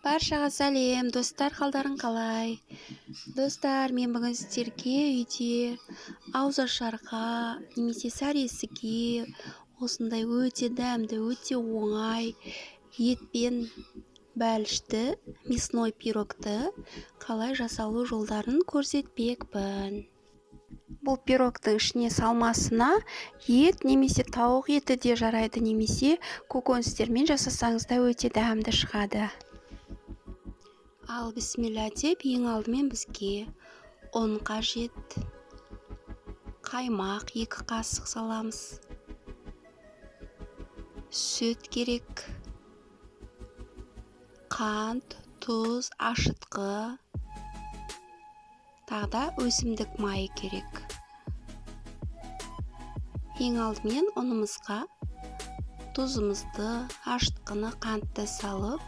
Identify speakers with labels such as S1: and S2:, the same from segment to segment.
S1: Баршаға сәлем, достар, қалдарың қалай? Достар, мен бүгін сіздерге үйде ауызашарға немесе сәресіге осындай өте дәмді, өте оңай етпен бәлішті, мясной пирогты қалай жасалу жолдарын көрсетпекпін. Бұл пирогтың ішіне салмасына ет немесе тауық еті де жарайды, немесе көкөністермен жасасаңыз да өте дәмді шығады. Ал бісміллә деп ең алдымен бізге ұн қажет, қаймақ 2 қасық саламыз, сүт керек, қант, тұз, ашытқы, тағы да өсімдік майы керек. Ең алдымен ұнымызға тұзымызды, ашытқыны, қантты салып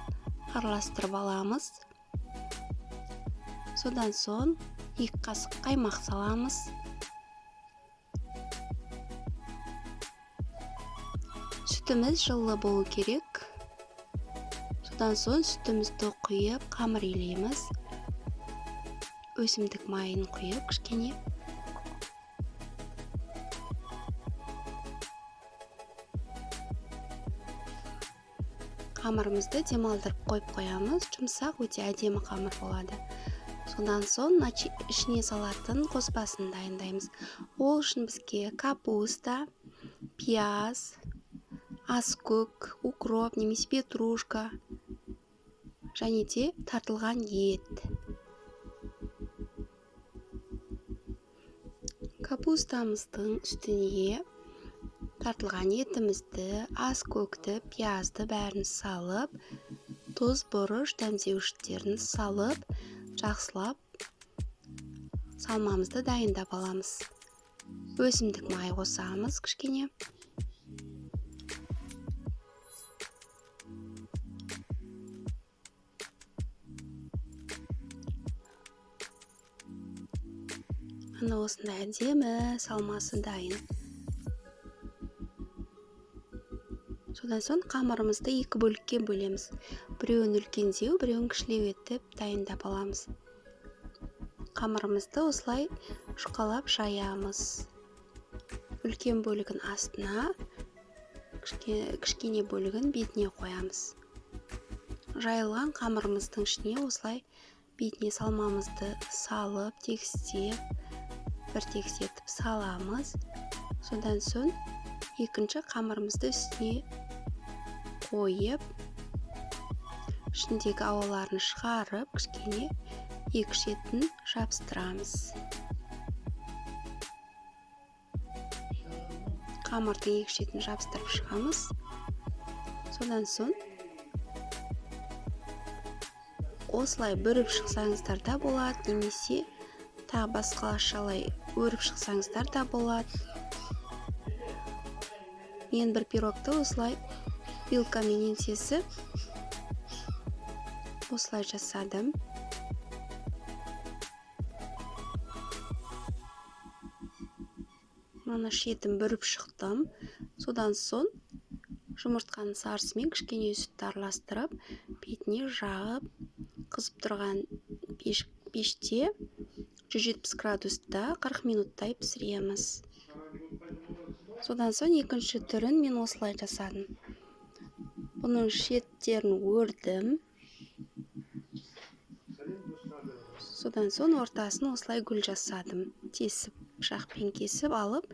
S1: араластырып аламыз. Содан соң 2 қасық қаймақ саламыз. Сүтіміз жылы болу керек. Содан соң сүтімізді құйып қамыр илейміз. Өсімдік майын құйып кішкене. Қамырымызды демалдырып қойып қоямыз. Жұмсақ, өте әдемі қамыр болады. Содан соң ішіне салатын қоспасын дайындаймыз. Ол үшін бізге капуста, пияз, аскөк, укроп немесе петрушка және де тартылған ет. Капустамыздың үстіне тартылған етімізді, аскөкті, пиязды бәрін салып, тұз, бұрыш, дәмдеуіштерін салып, жақсылап салмамызды дайындап аламыз. Өсімдік май қосамыз кішкене. Міне осындай әдемі салмасы дайын. Содан соң қамырымызды 2 бөлікке бөлеміз. Біреуін үлкендеу, біреуін кішілеу етіп дайындап аламыз. Қамырымызды осылай жұқалап жаямыз. Үлкен бөлігін астына, кішкене бөлігін бетіне қоямыз. Жайылған қамырымыздың ішіне осылай бетіне салмамызды салып, тегістеп, бір тегіс етіп саламыз. Содан соң екінші қамырымызды үстіне қойып, ішіндегі ауаларын шығарып, кішкене екі шетін жабыстырамыз. Қамырдың екі шетін жабыстырып шығамыз. Содан соң осылай бүріп шықсаңыздар да болады, немесе тағы басқалашалай өріп шықсаңыздар да болады. Мен бір пирогты осылай вилкаменен тесіп осылай жасадым. Мына шетін бүріп шықтым. Содан соң жұмыртқаның сарысымен кішкене сүтті араластырып, бетіне жағып, қызып тұрған пеште 170 градуста 40 минуттай пісіреміз. Содан соң екінші түрін мен осылай жасадым. Бұның шеттерін өрдім. Содан соң ортасын осылай гүл жасадым. Тесіп, пышақпен кесіп алып,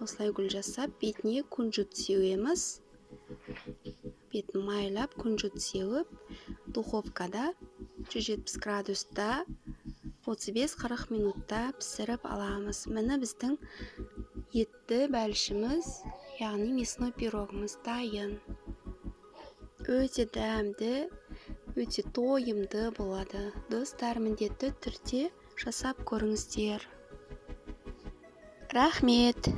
S1: осылай гүл жасап, бетіне күнжіт сеуеміз. Бетін майлап, күнжіт сеуіп, духовкада 170 градуста 35-40 минутта пісіріп аламыз. Міне біздің етті бәлішіміз, яғни мясной пирогымыз дайын. Өте дәмді, өте тойымды болады. Достар, міндетті түрде жасап көріңіздер. Рахмет.